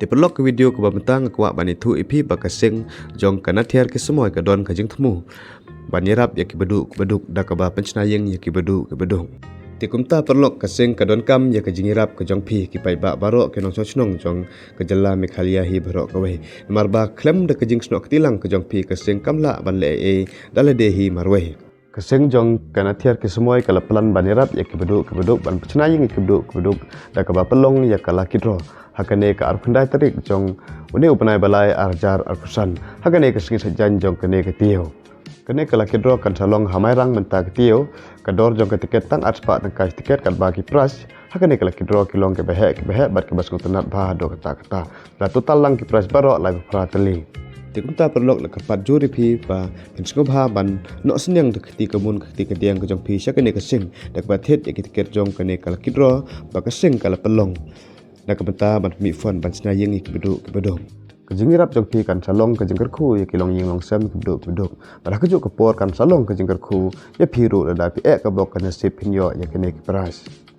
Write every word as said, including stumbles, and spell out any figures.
Te paralok, ka video kaba mynta nga kwah ban ïathuh ïa phi ba ka seng jong ka Nathiar Ki Samoi ka don ka jingthmu ban ïarap ïa ki baduk ki baduk da kaba pynshna ïing ïa ki baduk ki baduk. Te kumta paralok, ka seng ka donkam ïa ka jingïarap ka jong phi ki paidbah baroh ki nongshong shnong jong ka jylla Meghalaya hi baroh kawei. Namar ba khlem da ka jingsnoh kti lang ka jong phi, ka seng kam lah ban leh ei ei da lade hi marwei. Ka seng jong ka Nathiar Ki Samoi ka la plan ban ïarap ïa ki baduk ki baduk, ban pynshna ïing ïa ki baduk ki baduk da kaba pynlong ïa ka lucky draw ha kane ka arphew khyndai tarik jong une u bnai ba lai, ar hajar arphew san, ha kane ka sngi Saitjaiñ jong kane ka taïew. Kane ka lucky draw kan sa long ha Mairang mynta ka taïew. Ka dor jong ka tiket tang arspah tyngka shi tiket, katba ki prize ha kane ka lucky draw ki long kiba heh kiba heh bad kiba sngewtynnat bha haduh katta katta. La total lang ki prize baroh laiphew phra tylli. Te kumta paralok, la kyrpad jur ïa phi ba phin sngewbha ban noh synñiang da ka kti kamon ka kti kadiang ka jong phi sha kane ka seng da kaba thied ïa ki tiket jong kane ka lucky draw ba ka seng ka la pynlong na ka bynta ban pynmih fund ban shna ïing ïa ki baduk ki baduk. Ka jingïarap jong phi kan sa long ka jingkyrkhu ïa ki longïing longsem ki baduk ki baduk. Bad ha kajuh ka por kan sa long ka jingkyrkhu ïa phi ruh lada phi eh ka bok ka nasib phin ïoh ïa kane ki prize.